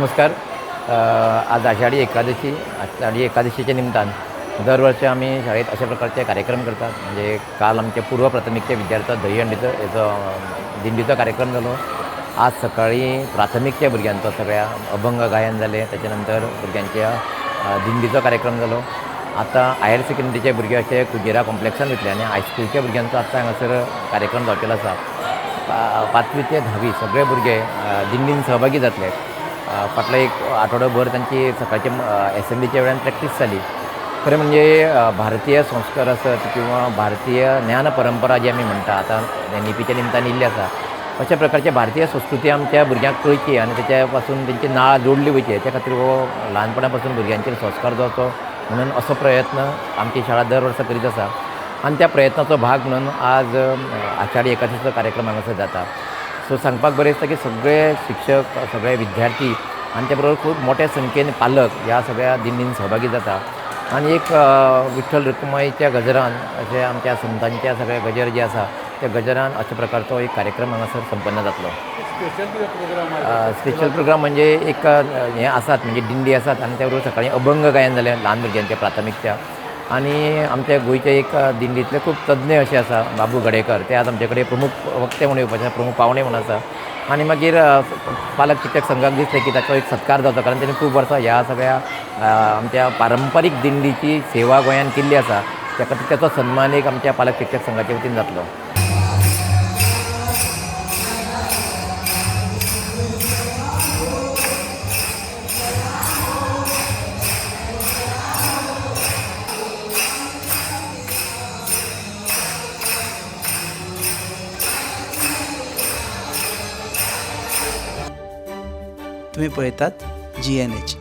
नमस्कार. आज आषाढी एकादशी. आषाढी एकादशीच्या निमतान दरवर्षी आमी शाळेत अशा प्रकारचे कार्यक्रम करतात. म्हणजे काल आमच्या पूर्व प्राथमिकच्या विद्यार्थ्यांचो दहीहंडीचो हेचो दिंडीचो कार्यक्रम जालो. आज सकाळी प्राथमिकच्या भुरग्यांचो सगळ्या अभंग गायन जालें. ताच्या नंतर भुरग्यांच्या दिंडीचो कार्यक्रम जालो. आतां हायर सेकंडरीचे भुरगे अशे कुजेरा कॉम्प्लेक्सान वयतले आनी हायस्कुलच्या भुरग्यांचो आतां हांगासर कार्यक्रम जावचेलो आसा. पांचवी ते धावी सगळे भुरगे दिंडीन सहभागी जातले. फाटलो एक आठवडोभर तांची सकाळची एसेंब्लीच्या वेळान प्रॅक्टीस जाली. खरें म्हणजे भारतीय संस्कार आसत किंवा भारतीय ज्ञान परंपरा जी आमी म्हणटा, आतां एनईपीच्या निमतान येयल्ली आसा, अशा प्रकारचे भारतीय संस्कृती आमच्या भुरग्यांक कळची आनी तेच्या पासून तेंची नाळ जोडली वयची, त्या खातीर हो ल्हानपणा पासून भुरग्यांचेर संस्कार जावचो म्हणून असो प्रयत्न आमची शाळा दर वर्सा करीत आसा. आनी त्या प्रयत्नाचो भाग म्हणून आज आषाढी एकादशीचो कार्यक्रम हांगासर जाता. सो सांगपाक बरें दिसता की सगळे शिक्षक, सगळे विद्यार्थी आनी त्या बरोबर खूब मोठ्या संख्येन पालक ह्या सगळ्या दिंडीन सहभागी जाता. आनी एक विठ्ठल रुक्माईच्या गजरान, अशें आमच्या संतांच्या सगळ्या गजर जे आसा त्या गजरान अशा प्रकारचो एक कार्यक्रम हांगासर संपन्न जातलो. स्पेशल कितें प्रोग्राम आसा? स्पेशल प्रोग्राम म्हणजे एक हें आसात, म्हणजे दिंडी आसात आनी त्या बरोबर सकाळीं अभंग गायन जालें ल्हान भुरग्यांच्या प्राथमिकच्या. आनी आमच्या गोंयचे एक दिंडींतले खूब तज्ञ अशे आसा, बाबू गडेकर, ते आज आमचे कडेन प्रमुख वक्ते म्हणून येवपाचे, प्रमुख पावणे म्हणून आसा. आनी मागीर पालक शिक्षक संघाक दिसलें की ताचो एक सत्कार जावचो, कारण तेणी खूब वर्सां ह्या सगळ्या आमच्या पारंपारीक दिंडीची सेवा गोंयान केल्ली आसा. त्या खातीर ताचो सन्मान एक आमच्या पालक शिक्षक संघाच्या वतीन जातलो. तुम्ही पळयतात जीएनएच.